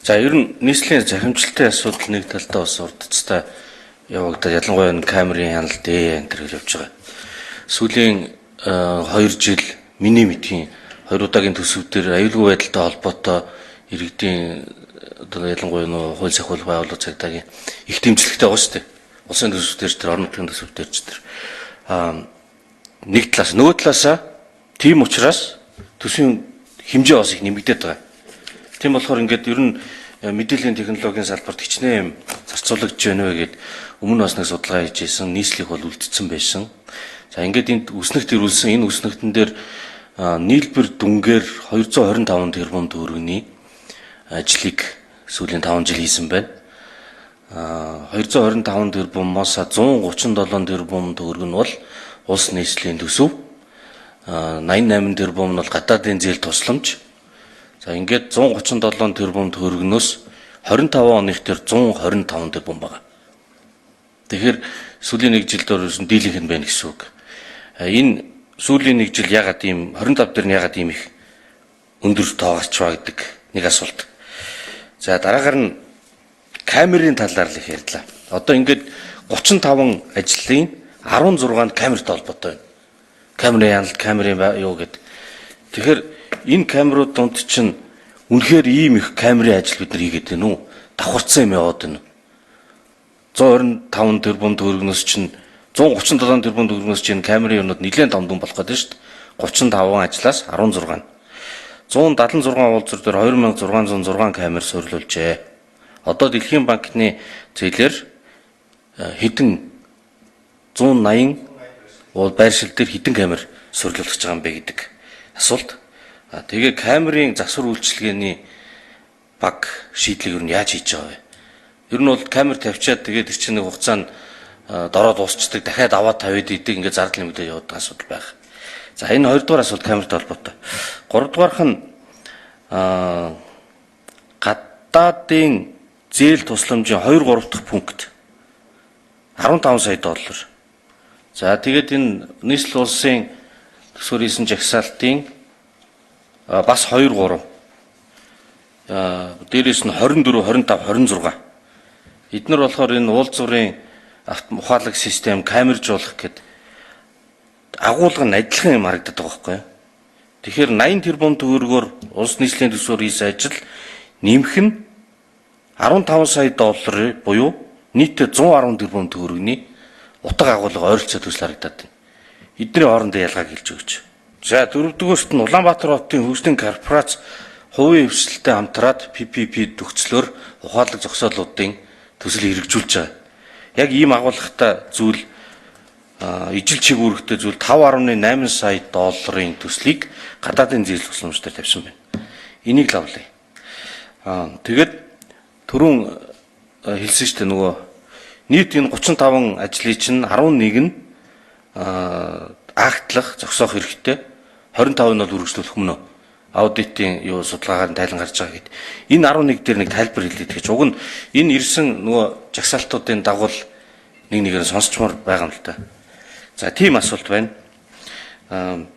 За, ер нь нийслэлийн захимжилтын асуудал нэг талдаа бас урдцтай явагдаад, ялангуяа энэ камерын хяналт энэ төр гэж явж байгаа. Сүүлийн 2 жил миний мэдхийн 2 удаагийн төсөв дээр аюулгүй байдалтай холбоотой иргэдийн одоо ялангуяа нөө хууль сахиулах байгууллага цагдаагийн их дэмжлэгтэй байгаа шүү дээ. Улсын төсөв дээр ч тэр, орон нутгийн төсөв дээр ч тэр нэг талаас, нөгөө талаасаа тийм учраас төсвийн хэмжээ бас их нэмэгдээд байгаа. Тийм болохоор ингээд ер нь мэдээллийн технологийн салбарт хичнээн юм зарцуулагдж байна вэ гэд өмнө бас нэг судалгаа хийж исэн, нийслэх бол үлдсэн байсан. За, ингээд энд өснөгт ирүүлсэн, энэ өснөгтөн дээр нийлбэр дүнгээр 225 тэрбум төгрөгийн ажлыг сүүлийн 5 жил хийсэн байна. 225 тэрбумоос 137 тэрбум төгрөг нь бол улс нийслэлийн төсөв. 88 тэрбум нь бол гадаадын зээл тусламж. За, ингээд 137 тэрбум төгрөгнөөс 25 оных дээр 125 тэрбум байгаа. Тэгэхээр сүүлийн нэг жилд орсон дийлэнх нь байна гэсэн үг. Энэ сүүлийн нэг жил ягаад ийм 25 дээр нь ягаад ийм их өндөр тоо гарчваа гэдэг нэг асуулт. За, дараагаар нь камерын талаар л их ярьлаа. Одоо ингээд 35 ажлын 16 нь камертай холбоотой байна. Камерын хяналт, камерын юу гэд. Тэгэхээр энэ камерууд дунд чинь үнэхээр ийм их камерын ажил бид нар хийгээд байна уу? Давхарцсан юм яваад байна уу? 125 тэрбум төгрөгнөөс чинь, 137 тэрбум төгрөгнөөс чинь камерын юмнууд нэлээд том дүн болох гэдэг шүү дээ. 35 ажлаас 16 нь. 176 уулзар дээр 2606 камер суйрлуулжээ. Одоо Дэлхийн банкны зээлээр хэдэн 180 уул байршил дээр хэдэн камер суйрлуулж байгаа юм бэ гэдэг асуулт. Тэгээ камерын засвар үйлчилгээний баг шийдлийг ер нь яаж хийж байгаа вэ? Ер нь бол камер тавьчаад, тэгээд тэр чинь нэг хугацаанд дороо дуусчдаг, дахиад аваад тавиад идэг, ингээд зардал нэмэгдээ явуудаг асуудал байх. За, энэ хоёрдугаар асуулт камертай холбоотой. Гуравдугаарх нь гадаадын зээл тусламжийн 2 3 дахь пункт 15 сая доллар. За, тэгээд энэ нийслэл улсын төсвөр хийсэн жагсаалтын бас 2 3, дээрээс нь 24, 25, 26. Эднэр болохоор энэ уулзуурын ухаалаг систем камержуулах гэд агуулга нь адилхан юм харагдаад байгаа байхгүй юу? Тэгэхээр 80 тэрбум төгрөгөөр улс нийслэлийн төсвөр хийсэн ажил нэмэх нь 15 сая доллар буюу нийтдээ 110 тэрбум төгрөгийн утга агуулга ойролцоо төсөл харагдаад байна. Эдний хоорондын ялгааг хэлж өгөөч. За, дөрөвдүгээрт нь Улаанбаатар хотын хөгжлийн корпорац хувийн хэвшилтэй хамтраад PPP төгслөөр ухаалаг зогсоолуудын төсөл хэрэгжүүлж байгаа. Яг ийм агуулгатай зүйл, ижил чиг үүрэгтэй зүйл 5.8 сая долларын төслийг гадаадын зээл тусламж дээр тавьсан байна. Энийг л авлаа. Тэгээд түрүүн хэлсэн шүү дээ, нөгөө нийт энэ 35 ажлын чинь 11 нь актлах, зогсоох хэрэгтэй. 25 нь бол үргэлжлүүлэх өмнө аудитын юу судалгаагаар нь тайлан гарч байгаа гэд. Энэ 11 дээр нэг тайлбар хэлээд гэж. Уг нь энэ ирсэн нөгөө жагсаалтуудын дагуул нэг нэгээр сонсчмоор байгаа юм л та. За, тийм асуулт байна.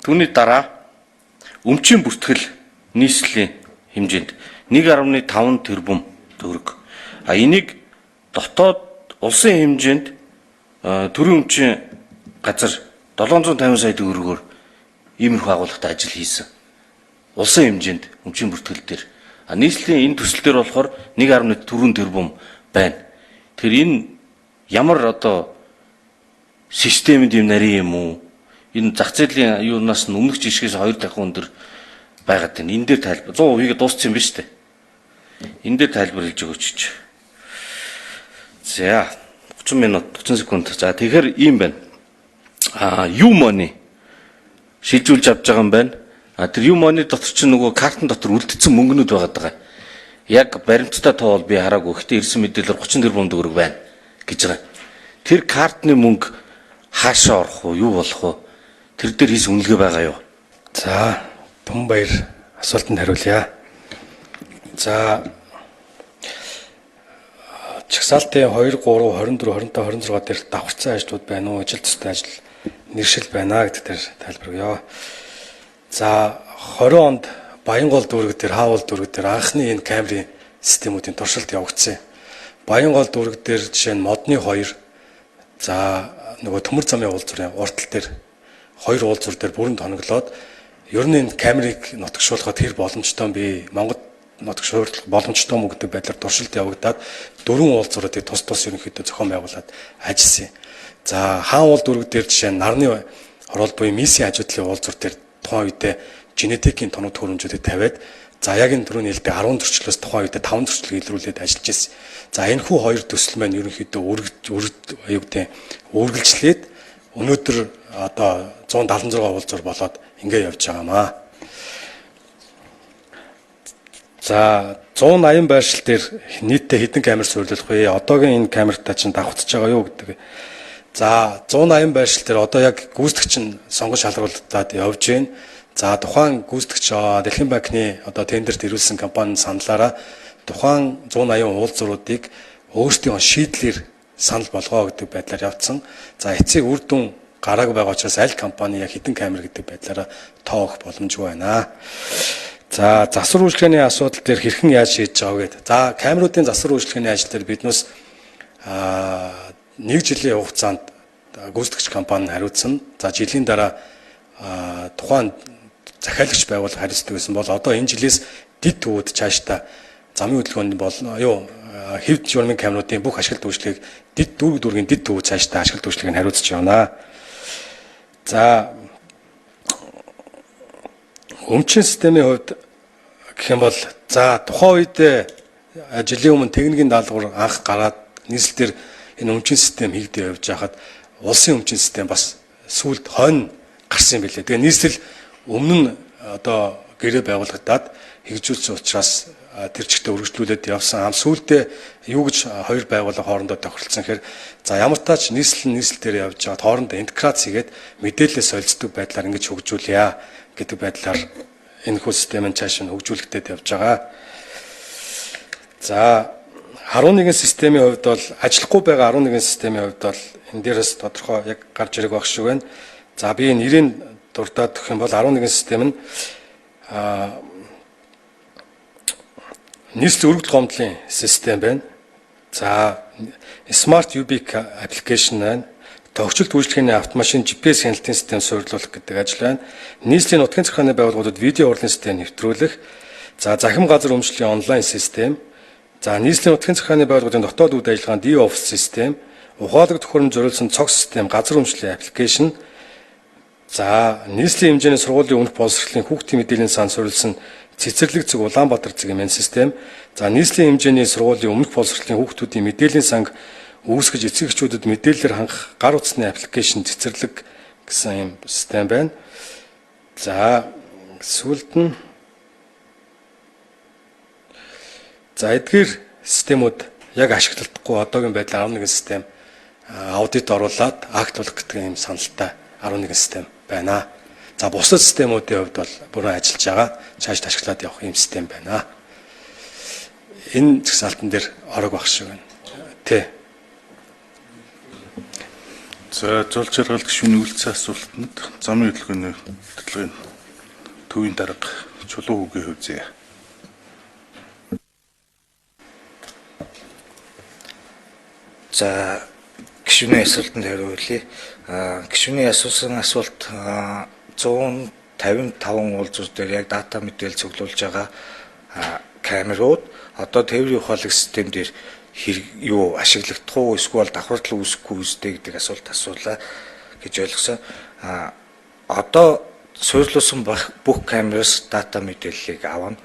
Түүний дараа өмчийн бүртгэл нийслэлийн хэмжээнд 1.5 тэрбум төгрөг. А энийг дотоод улсын хэмжээнд төрийн өмчийн газар 750 сая төгрөгөөр иймэрхүү агуулгатай ажил хийсэн. Улсын хэмжээнд өмчийн бүртгэл дээр. А нийслэлийн энэ төсөл дээр болохоор 1.4 тэрбум байна. Тэр энэ ямар одоо системд юм нарийн юм уу? Энэ зах зээлийн юунаас нь өмнөх жишгээс 2 дахин өндөр байгаад байна. Энэ дээр тайлбар 100%-ийг дууссан юм биш үү? Энэ дээр тайлбар хэлж өгөөч гэж. За, 30 минут 30 секунд. За, тэгэхээр ийм байна. U-Money шилжүүлж авч байгаа юм байна. А тэр U-Money дотор чинь нөгөө картын дотор үлдсэн мөнгнүүд байгаад байгаа. Яг баримттай тоо бол би хараагүй. Гэхдээ ирсэн мэдээлэлээр 30 тэрбум төгрөг байна гэж байгаа. Тэр картны мөнгө хаашаа орох уу? Юу болох уу? Тэр дээр хийсэн үнэлгээ байгаа юу? За, Түнбаяр асуултанд хариулъя. За, чагсаалтын 2, 3, 24, 25, 26 дээр давхарцсан ажлууд байна уу? Ажил төстэй ажил нэршил байна гэдэг дээр тайлбар өгье. За, 20 онд Баянгол дүүрэг дээр, Хаавал дүүрэг дээр анхны энэ камерын системүүдийн туршилт явагдсан. Баянгол дүүрэг дээр жишээ нь модны 2, за нөгөө төмөр замын уулзрын уртал дээр 2 уулзвар дээр бүрэн тоноглоод ер нь энэ камерыг нутагшуулахад хэр боломжтой юм бэ? Монгол нутагшуулах боломжтой юм уу гэдэг байдлаар туршилт явагдаад 4 уулзвруудыг тус тус ерөнхийдөө зохион байгуулад ажилласан. За хаан уул дүүрэг дээр жишээ нь нарны хороол буюу мисийн хажуудлын уулзвар дээр тухайн үедээ генетикийн тоног төхөөрөмжүүдийг тавиад за яг энэ түрүүний хэлдэг 10 зөрчлөөс тухайн үедээ 5 зөрчлөг илрүүлээд ажиллаж байсан. За энэ хүү хоёр төсөл маань ерөнхийдөө юу гэдэг үргэлжлээд өнөөдөр одоо 176 уулзвар болоод ингэ явж байгаамаа. За 180 байршил дээр нийтдээ хэдэн камер суйрлах вэ? Одоогийн энэ камертаа чинь давхцаж байгаа юу гэдэг. За 180 байршил дээр одоо яг гүйцэтгэгч нь сонгон шалруулдаад явж байна. За тухайн гүйцэтгэгч Дэлхийн банкны одоо тендерт ирүүлсэн компани саналаараа тухайн 180 уулзвруудыг өөрсдийн шийдлэр санал болгоо гэдэг байдлаар явцсан. За эцэг үр дүн гараагүй байгаа учраас аль компани яг хэдэн камер гэдэг байдлаараа тоо өгөх боломжгүй байна. За засвар үйлчилгээний асуудал дээр хэрхэн яаж шийдэж байгаа вэ гэдэг. За камеруудын засвар үйлчилгээний ажил дээр биднээс нэг жилийн хугацаанд гүйцэтгэгч компани хариуцсан. За жилийн дараа тухайн захиалагч байгууллага хариуцдаг байсан бол одоо энэ жилээс дэд төвүүд цаашдаа замын хөдөлгөөнд бол юу хэв журмын камеруудын бүх ашиглалт үйлчлэгийг дэд дүүрэг дүүргийн дэд төвүүд цаашдаа ашиглалт үйлчлэгийг хариуцж явна. За өмчийн системийн хувьд гэх юм бол за тухайн үед жилийн өмнө техникийн даалгавар анх гараад нийслэл дээр энэ өмчийн систем хийгдээ явж байхад улсын өмчийн систем бас сүүлд хойно гарсан юм билээ. Тэгээ нийслэл өмнө нь одоо гэрээ байгуулагдаад хэрэгжүүлсэн учраас тэр чигтээ үргэлжлүүлээд явсан. Ам сүүлдээ юу гэж хоёр байгууллага хоорондоо тохиролцсон гэхээр за ямар тач нийслэл нийслэл дээр явж байгаад хоорондоо интеграц хийгээд мэдээлэлээ солилцдог байдлаар ингэж хөгжүүлье гэдэг байдлаар энэ хүү систем нь цааш нь хөгжүүлэгдээд явж байгаа. За 11 системийн хувьд бол ажиллахгүй байгаа 11 системийн хувьд бол энэ дээрээс тодорхой яг гарч ирэх байх шиг байна. За би энэ нэрийг дурдаад өгөх юм бол 11 систем нь нийслэл өргөдөл гомдлын систем байна. За Smart Ubic application байна. Тохиолдолт үйлчилгээний автомашин GPS хяналтын систем суйрлуулах гэдэг ажил байна. Нийслэлийн нутгийн захиргааны байгууллагуудад видео хурлын систем нэвтрүүлэх. За захим газар өмчлөлийн онлайн систем. За нийслэлийн нутгийн захиргааны байгууллагын дотоод үйл ажиллагаанд e-office систем, ухаалаг төхөөрөмж зориулсан цогц систем, газар өмчлөлийн аппликейшн. За нийслэлийн хэмжээний сургуулийн өмнөх боловсролын хүүхдийн мэдээллийн сан суурилсан цэцэрлэг зэг Улаанбаатар зэг хэмээн систем. За нийслэлийн хэмжээний сургуулийн өмнөх боловсролын хүүхдүүдийн мэдээллийн санг үүсгэж эцэг эхчүүдэд мэдээлэлээр хангах гар утасны аппликейшн цэцэрлэг гэсэн юм систем байна. За сүүлд нь за эдгээр системүүд яг ашиглагдахгүй одоогийн байдлаар 11 систем аудит оруулаад акт болох гэдэг юм саналтай 11 систем байна. За бусад системүүдийн хувьд бол бүрэн ажиллаж байгаа, цаашд ашиглаад явах юм систем байна. Энэ жагсаалтан дээр ороог байх шиг байна. Тэ. За зул жаргал гишүүний үйлдсэн асуултанд замын хөдөлгөөний бодлогын төвийн дарга Чулуу хүүгийн хувьд. За гишүүний асуултанд хариулъя. Гишүүний асуусан асуулт 155 уулзвар дээр яг дата мэдээлэл цуглуулж байгаа камерууд одоо тээврийн ухаалаг систем дээр хэрэг юу ашиглагдах уу эсвэл давхарлал үүсэхгүй үстэй гэдэг асуулт асуулаа гэж ойлгосон. Одоо суйрлуулсан бүх камераас дата мэдээллийг авна.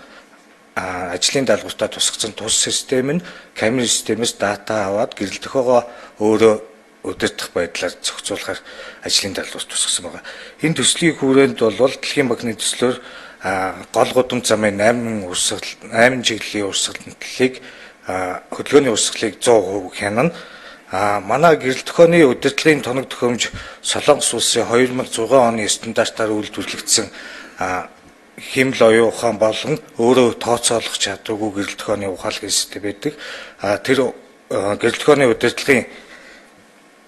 Ажлын даалгавартаа тусгацсан тус систем нь камер системээс дата аваад гэрэл төхөөгөө өөрөө удирдах байдлаар зохицуулахар ажлын даалгавар тусгасан байгаа. Энэ төслийн хүрээнд бол Дэлхийн банкны төслөөр гол гудамж замын 8 урсгал 8 чиглэлийн урсгалыг хөдөлгөөний урсгалыг 100% хянана. Манай гэрэл төхөөний удирдлагын тоног төхөөрөмж Солонгос улсын 2006 оны стандартаар үйлдвэрлэгдсэн хэмэл оюун ухаан болон өөрөө тооцоолох чадваргүй гэрэл төхөөний ухаалаг систем байдаг. Тэр гэрэл төхөөний удирдлагын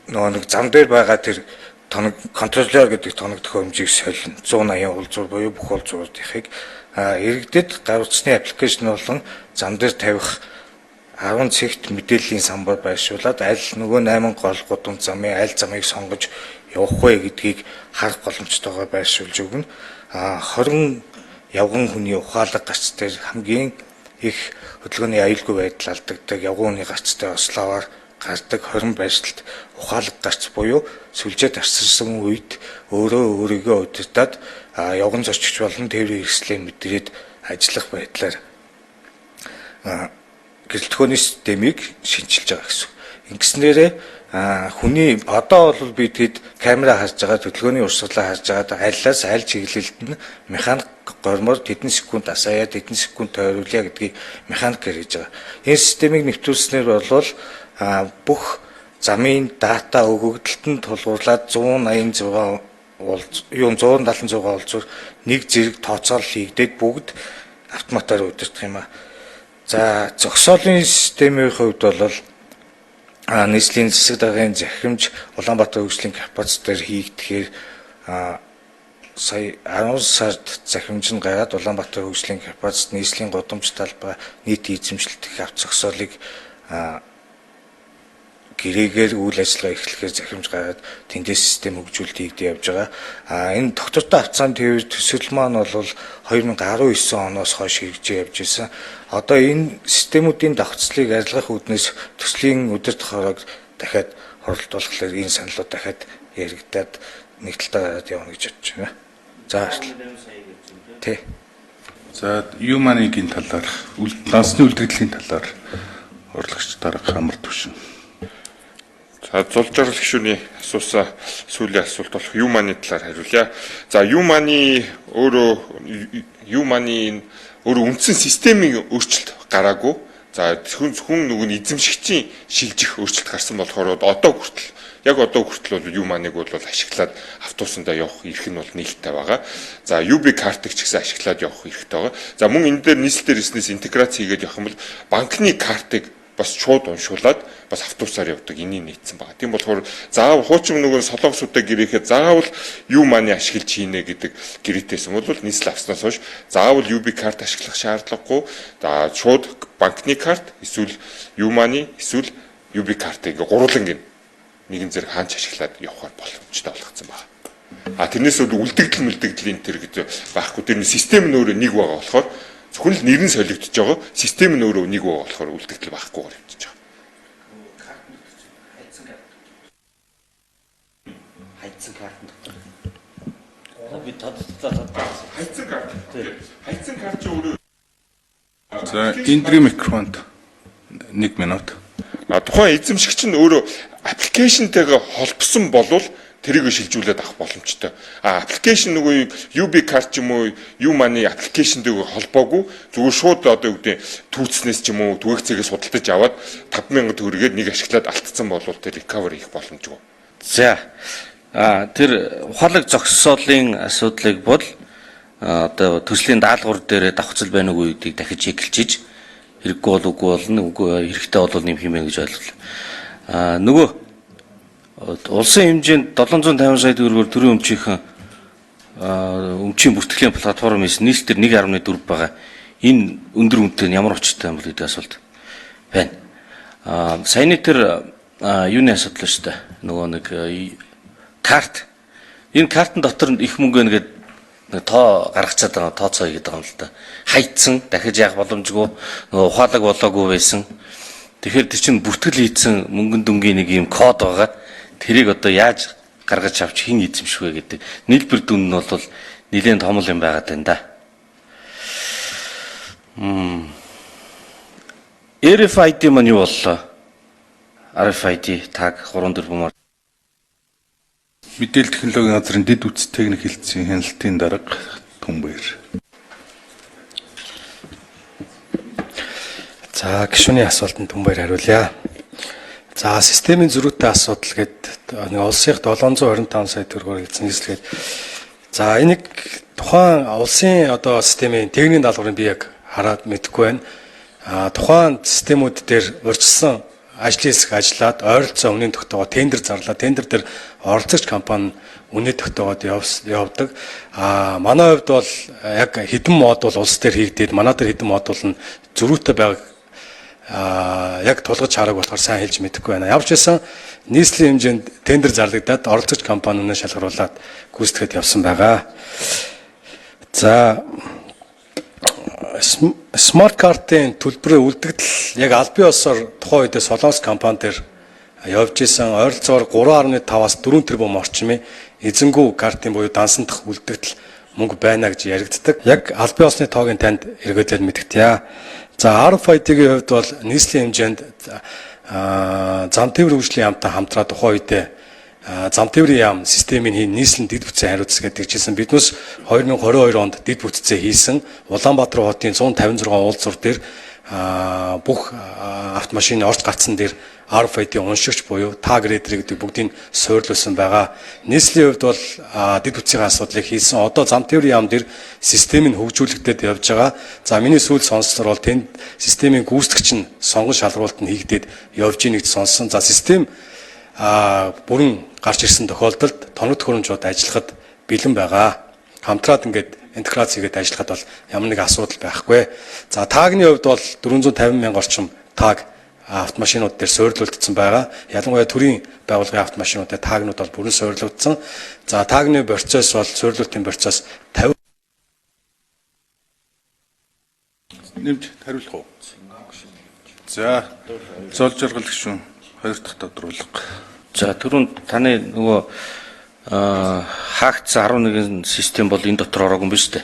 нөгөө нэг зам дээр байгаа тэр тоног контроллер гэдэг тоног төхөөрөмжийг солино. 180 уулзуур буюу бүх уулзууруудынхыг иргэдэд гар утасны application болон зам дээр тавих 10 цэгт мэдээллийн самбар байршуулад аль нөгөө 8 гол гудамж замын аль замыг сонгож явах вэ гэдгийг харах боломжтойгоор байршуулж өгнө. 20 явган хүний ухаалаг гарц дээр хамгийн их хөдөлгөөний аюулгүй байдал алдагддаг явган хүний гарцтай ослоовоор гардаг 20 байршилт ухаалаг гарц буюу сүлжээ тарсарсан үед өөрөө өөрийгөө удирдаад явган зорчигч болон тээврийн хэрэгслээ мэдрээд ажиллах байдлаар гэрэлтгөөний системийг шинчилж байгаа гэсэн. Ингэснээрээ хүний одоо бол би тэд камера харж байгаа, хөдөлгөөний урсгалаа харж байгаа, аллаас аль чиглэлд нь механик гормоор тэдэн секунд асаая, тэдэн секунд тойруулъя гэдгийг механикээр хийж байгаа. Энэ системийг нэвтрүүлснээр бол бүх замын дата өгөгдөлт нь тулгуурлаад 186 уулз юу 176 уулзуур нэг зэрэг тооцоолол хийгдээд бүгд автоматар удирдах юм а. За, зогсоолын системийн хувьд бол нийслэлийн засаг даргын захирамж Улаанбаатар хөгжлийн капацитээр хийгдэхээр сая 10 сард захирамж нь гараад Улаанбаатар хөгжлийн капацит нийслэлийн гудамж талбай нийт эзэмшлэлт авто зогсоолыг гэрээгээр үйл ажиллагаа эхлэхээр захирамж гараад тэндээс систем хөгжүүлэлт хийгдэж явж байгаа. Энэ доктортой авцааны тээвэр төсөл маань бол 2019 оноос хойш хэрэгжиж явж байсан. Одоо энэ системүүдийн давхцлыг арилгах үүднээс төслийн удирдах хороог дахиад хуралдуулахлаар энэ саналууд дахиад яригдаад нэг талдаа гараад явна гэж бодож байна. За, тий. За, Юманигийн талаар, дансны үлдэгдлийн талаар урлагч дарга Амар Төвшин. За, зул жаргал гишүүний асуусан сүүлийн асуулт болох Юманы талаар хариулъя. За, Юманы өөрөө Юманы өөрөө үндсэн системийн өөрчлөлт гараагүй. За, зөвхөн нөгөө нь эзэмшигчийн шилжих өөрчлөлт гарсан болохоор одоо хүртэл яг одоо хүртэл бол Юманыг бол ашиглаад автобусандаа явах эрх нь бол нээлттэй байгаа. За, UB картыг ч гэсэн ашиглаад явах эрхтэй байгаа. За, мөн энэ дээр нийслэл дээр ирснээс интеграц хийгээд явах юм бол банкны картыг бас шууд уншуулад бас автобусаар явдаг энийг нийцсэн байгаа. Тийм болохоор заавал хуучин нөгөө солонгосуудаа гэрээхэд заавал Юмани ашиглаж хийнэ гэдэг гэрээтэйсэн бол нийслэл авснаас хойш заавал UB карт ашиглах шаардлагагүй. За, шууд банкны карт эсвэл Юмани эсвэл UB картыг гурван нэгэн зэрэг хаач ашиглаад явахаар боломжтой болгоцсон байна. А тэрнээс бол үлдэгдэл мүлдэгдэл энэ төр гэж байхгүй. Тэр систем нь өөрөө нэг байгаа болохоор зөвхөн л нэр нь солигдож байгаа. Систем нь өөрөө нэг байгаа болохоор үлдэгдэл байхгүйгээр явчихж байгаа. Хайцсан карт дотор. Би тод Хайцсан карт. Хайцсан карт чи өөрөө За, Индри микрофонд 1 минут. А тухайн эзэмшигч нь өөрөө application тэйгээ холбосон болвол тэрийг шилжүүлээд авах боломжтой. А application нөгөө UB карт ч юм уу Юмани application тэйгээ холбоогүй зүгээр шууд одоо юу гэдэг түүцнээс ч юм уу түгээгцээгээ судалдаж аваад 5000 төгрөгээр нэг ашиглаад алдсан бол тэр recover хийх боломжгүй. За, тэр ухаалаг зогсоолын асуудлыг бол одоо төслийн даалгавар дээр давхцал байна уу гэдгийг дахиж чеклжиж хэрэггүй бол үгүй болно, үгүй хэрэгтэй бол нэмэх юм байна гэж ойлголоо. Нөгөө улсын хэмжээнд 750 сая төгрөгөөр төрийн өмчийнхэн өмчийн бүртгэлийн платформ хийсэн нийслэл дээр 1.4 байгаа. Энэ өндөр үнэтэй нь ямар учиртай юм бол гэдэг асуулт байна. Саяны тэр юуны асуудал шүү дээ. Нөгөө нэг карт. Энэ картын дотор их мөнгө нэгэд нэг тоо гаргацаад байгаа, тооцоо хийгээд байгаа юм л да. Хайцсан, дахиж яах боломжгүй, нөгөө ухаалаг болоогүй байсан. Тэгэхээр тэр чинь бүртгэл хийцэн мөнгөн дүнгийн нэг юм код байгаа. Тэрийг одоо яаж гаргаж авч хэн эзэмших вэ гэдэг нийлбэр дүн нь бол нэлээд том л юм байгаад байна да. RFID маань юу боллоо? RFID tag 3 4 мөр. Мэдээлэл технологийн газрын дэд үтс техник хэлтсийн хяналтын дарга Түнбаяр. За, гишүүний асуултанд Түнбаяр хариулъя. За, системийн зөрүүтэй асуудал гээд нэг улсынх 725 сая төгрөгөөр хэлсэн нийслэгээд. За, энийг тухайн улсын одоо системийн техникийн даалгаврыг би яг хараад мэдэхгүй байна. Тухайн системүүд дээр урьдчилсан ажлын хэсэг ажиллаад ойролцоо үнийн тогтоогоо тендер зарлаа. Тендер дээр оролцогч компани үнэ тогтоогоод явдаг. А манай хувьд бол яг хэдэн модуль улс дээр хийгдээд манай дээр хэдэн модуль нь зөрүүтэй байгааг яг тулгаж харааг болохоор сайн хэлж мэдэхгүй байна. Ямар ч байсан нийслэлийн хэмжээнд тендер зарлагдаад оролцогч компани үнэ шалгаруулад гүйцэтгэхэд явсан байгаа. За, смарт картын төлбөрийн үлдэгдэл яг албан ёсоор тухайн үедээ Солонгос компани дээр явж исэн, ойролцоогоор 3.5-аас 4 тэрбум орчмын эзэнгүү картын буюу дансан дах үлдэгдэл мөнгө байна гэж яригддаг. Яг албан ёсны тоог нь танд эргээдлээд мэдэгдъя. За, RFID-ийн хувьд бол нийслэлийн хэмжээнд зам тээврийн хөгжлийн яамтай хамтраа тухайн үедээ зам тээврийн яам системийн хийн нийслэлийн дэд бүтцээ хариуцсан гэдэг чийсэн. Биднээс 2022 онд дэд бүтцээ хийсэн. Улаанбаатар хотын 156 уулзуур дээр бүх автомашины орж гарцсан дээр RFID уншигч буюу tag reader гэдэг бүгдийг суйрлуулсан байгаа. Нийслэлийн хувьд бол дэд бүтцийн асуудлыг хийсэн. Одоо зам тээврийн яам дээр систем нь хөгжүүлэгдээд явж байгаа. За, миний сүүл сонссоор бол тэнд системийн гүйцэтгэгч нь сонгон шалруулалт нь хийгдээд явж ийн гэж сонссон. За, систем бүрэн гарч ирсэн тохиолдолд тоног төхөөрөмжүүд ажиллахад бэлэн байгаа. Хамтраад ингээд интеграц хийгээд ажиллахад бол ямар нэг асуудал байхгүй. За, tag ны хувьд бол 450 мянга орчим tag автомашинууд дээр суйрлуулагдсан байгаа. Ялангуяа төрийн байгууллагын автомашинуудад tag нууд бол бүрэн суйрлагдсан. За, tag ны процесс бол суйрлуулалтын процесс 50 Нэмж хариулах уу? За, зол жаргал гишүүн, хоёр дахь тодруулга. За, түрүүнд таны нөгөө хаагдсан 11 систем бол энэ дотор ороогүй юм биш үү?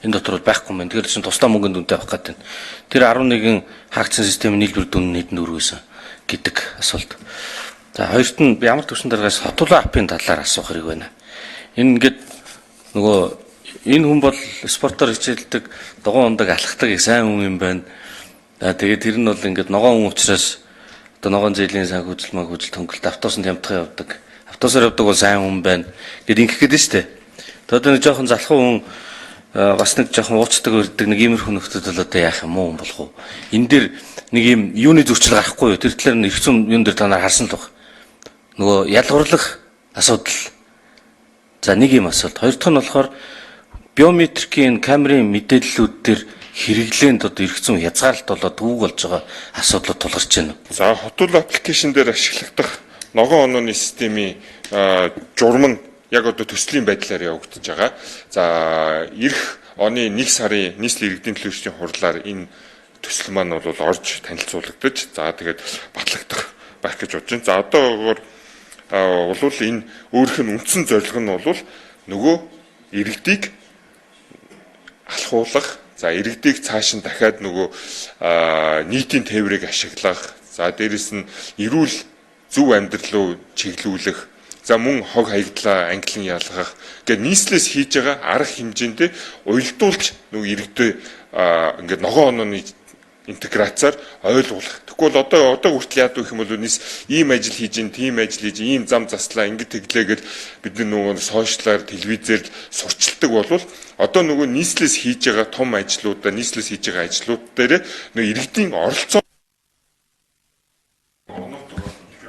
Энэ дотор бол байхгүй юм байна. Тэгэхээр чинь тусдаа мөнгөнд дүнтэй авах гэдэг. Тэр 11 хаагдсан системийн нийлбэр дүн нь хэдэн төгрөг байсан гэдэг асуулт. За, хоёрт нь ямар төвшин даргаас Хотулаа app ын талаар асуух хэрэг байна. Энэ ингээд нөгөө энэ хүн бол спортоор хичээлдэг, дугуй ундаг, алхдаг их сайн хүн юм байна. За, тэгээд тэр нь бол ингээд ногоон хүн учраас одоо ногоон зээлийн санхүүжил махүүжил төнгөлт автобусанд хямдхан явдаг. Автобусаар явдаг бол сайн хүн байна. Гэт ингэх гээд нь шүү дээ. Одоо нэг жоохон залхуу хүн, бас нэг жоохон ууцдаг өрдөг нэг иймэрхүү нөхдөд бол одоо яах юм, муу хүн болох уу? Энэ дээр нэг юм юуны зөрчил гарахгүй юу? Тэр талаар нь эрх зүйн юун дээр та нар харсан л баг. Нөгөө ялгуурлах асуудал. За, нэг юм асуулт. Хоёр дахь нь болохоор биометрикийн камерын мэдээллүүд дээр хэрэглээнд одоо эрх зүйн хязгаарлалт болоод төвөг болж байгаа асуудлууд тулгарч байна. За, Хотул application дээр ашиглагдах ногоон онооны системийн журам нь яг одоо төслийн байдлаар явагдаж байгаа. За, ирэх оны 1 сарын нийслэлийн иргэдийн төлөөлөгчдийн хурлаар энэ төсөл маань бол орж танилцуулагдаж, за, тэгээд батлагдах байх гэж бодож байна. За, одоогоор бол энэ өөрийнх нь үндсэн зорилго нь бол нөгөө иргэдийг алхуулах, за, иргэдийг цааш нь дахиад нөгөө нийтийн тээврийг ашиглах, за, дээрэс нь эрүүл зөв амьдрал руу чиглүүлэх, за, мөн хог хаягдлаа ангилан ялгах гэх нийслэлээс хийж байгаа арга хэмжээндээ уялдуулж нөгөө иргэдээ ингээд ногоон онооны интеграцаар ойлгуулах. Тэгэхгүй бол одоо хүртэл яадаг гэх юм бол нийс ийм ажил хийж ин, тийм ажил хийж, ийм зам заслаа, ингэ тэглээ гэл бид нөгөө сошиалар, телевизээр сурчилдаг болвол одоо нөгөө нийслэлээс хийж байгаа том ажлуудаа, нийслэлээс хийж байгаа ажлууд дээр нөгөө иргэдийн оролцоо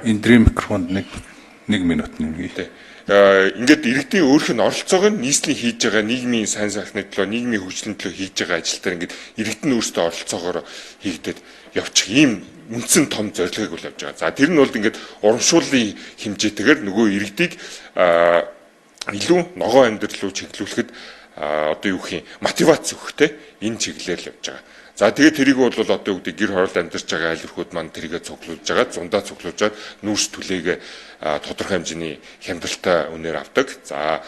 Эндрийн микрофонд нэг минут нэмье. Ингээд иргэдийн өөрөх нь оролцоог нь нийслэлийн хийж байгаа нийгмийн сайн сайхны төлөө, нийгмийн хөгжлийн төлөө хийж байгаа ажил дээр ингээд иргэд нь өөрсдөө оролцоогоор хийгдээд явчих ийм үндсэн том зорилгыг бол явж байгаа. За, тэр нь бол ингээд урамшууллын хэмжээтэйгээр нөгөө иргэдийг илүү ногоон амьдрал руу чиглүүлэхэд одоо юу гэх юм, мотивац өгөх те, энэ чиглэлээр л явж байгаа. За, тэгээд тэрийг бол одоо юу гэдэг, гэр хороолд амьдарч байгаа айл өрхүүд маань тэрийгэ цуглуулж байгаа, зундаа цуглуулж байгаа нүүрс түлээгээ тодорхой хэмжээний хямдралтай үнээр авдаг. За,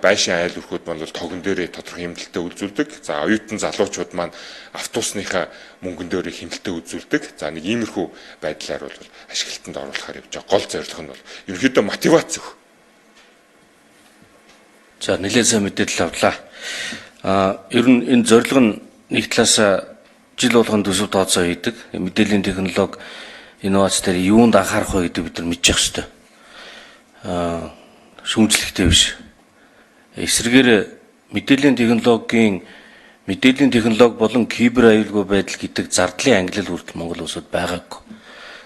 байшин айл өрхүүд маань бол тогон дээрээ тодорхой хэмнэлттэй үзүүлдэг. За, оюутан залуучууд маань автобусныхаа мөнгөн дээрээ хэмнэлттэй үзүүлдэг. За, нэг иймэрхүү байдлаар бол ашиглалтанд оруулахаар явж байгаа. Гол зорилго нь бол ерөнхийдөө мотивац өгөх. За, нэлээд сайн мэдээлэл авлаа. Ер нь энэ зорилго нь нэг талаас жил болгон төсөв тооцоо хийдэг. Мэдээллийн технологи, инновац дээр юунд анхаарах вэ гэдэг бид нар мэдчих хэрэгтэй. Шүүмжлэхтэй биш. Эсрэгээр мэдээллийн технологи болон кибер аюулгүй байдал гэдэг зардлын ангилал хүртэл Монгол улсад байгаагүй.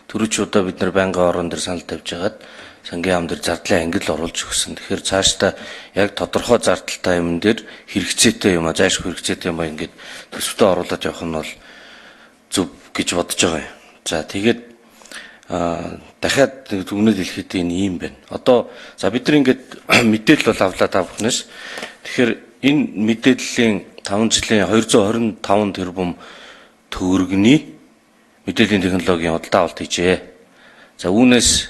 Түрүүч удаа бид нар байнгын орон дээр санал тавьж хагаад сангийн яам дээр зардлын ангил оруулж өгсөн. Тэгэхээр цаашдаа яг тодорхой зардалтай юм дээр хэрэгцээтэй юм а зайлшгүй хэрэгцээтэй юм а ингээд төсөвтөө оруулаад явах нь бол зөв гэж бодож байгаа юм. За тэгээд дахиад дүгнэлт хэлэхэд энэ ийм байна. Одоо за бид нар ингээд мэдээлэл бол авлаа та бүхнээс. Тэгэхээр энэ мэдээллийн 5 жилийн 225 тэрбум төгрөгний мэдээллийн технологийн худалдаа авалт хийжээ. За үүнээс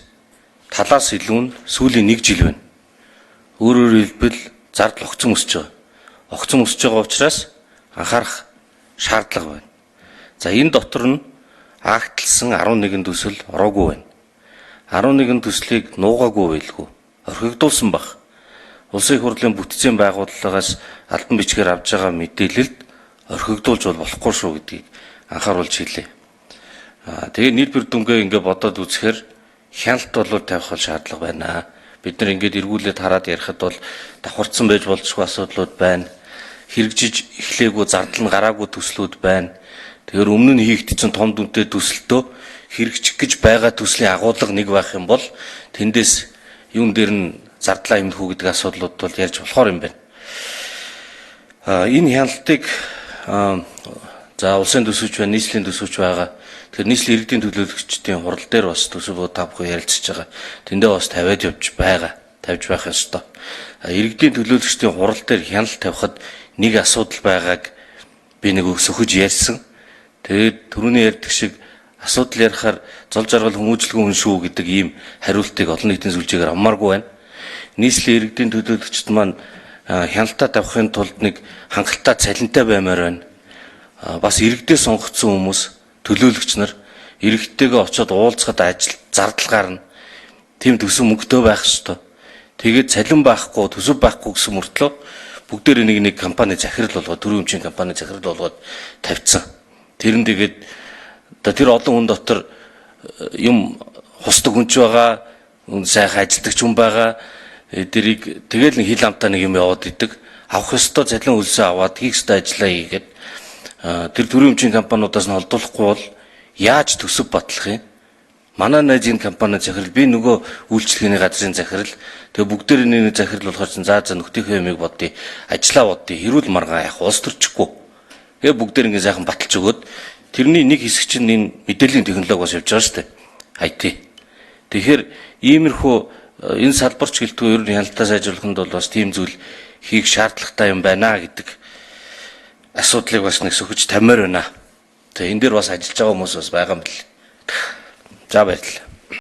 талаас илүү нь сүүлийн 1 жил байна. Өөрөөр хэлбэл зардал огцон өсөж байгаа. Огцон өсөж байгаа учраас анхаарах шаардлага байна. За энэ дотор нь актлсан 11 төсөл ороогүй байна. 11 төслийг нуугаагүй байлгүй. Орхигдуулсан баг. Улсын их хурлын бүтцийн байгууллагаас албан бичгээр авж байгаа мэдээлэлд орхигдуулж бол болохгүй шүү гэдгийг анхааруулж хэлье. Тэгээ нийт бүр дүнгээ ингээ бодоод үзэхээр хяналт бол тавих бол шаардлага байна. Бид нар ингээд эргүүлээд хараад ярихад бол давхарцсан байж болзошгүй асуудлууд байна. Хэрэгжиж эхлээгүй зардал нь гараагүй төслүүд байна. Тэгэхээр өмнө нь хийгдсэн том дүнтэй төсөлтөө хэрэгжих гэж байгаа төслийн агуулга нэг байх юм бол тэндээс юун дээр нь зардлаа хэмнэх үү гэдэг асуудлууд бол ярьж болохоор юм байна. Энэ хяналтыг за улсын төсөвч байна, нийслэлийн төсөвч байгаа. Тэгэхээр нийслэлийн иргэдийн төлөөлөгчдийн хурал дээр бас төсөв та бүхэн ярилцж байгаа. Тэндээ бас тавиад явж байгаа. Тавьж байх ёстой. Иргэдийн төлөөлөгчдийн хурал дээр хяналт тавихад нэг асуудал байгааг би нэг сөхөж ярьсан. Тэгээд түрүүний ярьдаг шиг асуудал ярихаар зол жаргал хүмүүжлгүй хүн шүү гэдэг ийм хариултыг олон нийтийн сүлжээгээр авмааргүй байна. Нийслэлийн иргэдийн төлөөлөгчд маань хяналтаа тавихын тулд нэг хангалттай цалинтай баймаар байна. Бас иргэдээ сонгогдсон хүмүүс төлөөлөгч нар иргэдтэйгээ очиод уулзахад ажил зардал гарна. Тийм төсөв мөнгөтэй байх ёстой. Тэгээд цалин байхгүй, төсөв байхгүй гэсэн мөртлөө бүгдээр нэг нэг компани захирал болгоод, төрийн өмчийн компани захирал болгоод тавьчихсан. Тэр нь тэгээд одоо тэр олон хүн дотор юм хусдаг хүн ч байгаа, сайхан ажилтдаг ч хүн байгаа. Тэрийг тэгэл нэг хил амтаа нэг юм яваад идэг. Авах ёстой цалин хөлсөө аваад хийх ёстой ажиллаа хийгээд тэр төрийн өмчийн компаниудаас нь холдуулахгүй бол яаж төсөв батлах юм? Манай найз энэ компани захирал, би нөгөө үйлчлэгээний газрын захирал, тэгээ бүгдээр нэг захирал болохоор чинь за нөхдийнхөө юмыг бодъё, ажиллаа бодъё, хэрүүл маргаан яах улс төрчихгүй. Тэгээ бүгдээр ингэ сайхан баталж өгөөд тэрний нэг хэсэг чинь энэ мэдээллийн технологи бас явж байгаа шүү дээ. IT. Тэгэхээр иймэрхүү энэ салбарч гэлтгүй ер нь хяналтаа сайжруулаханд бол бас тийм зүйл хийх шаардлагатай юм байна гэдэг асуудлыг бас нэг сөхөж тамаар байна. Тэгээ энэ дээр бас ажиллаж байгаа хүмүүс бас байгаа юм бэл. За баярлалаа.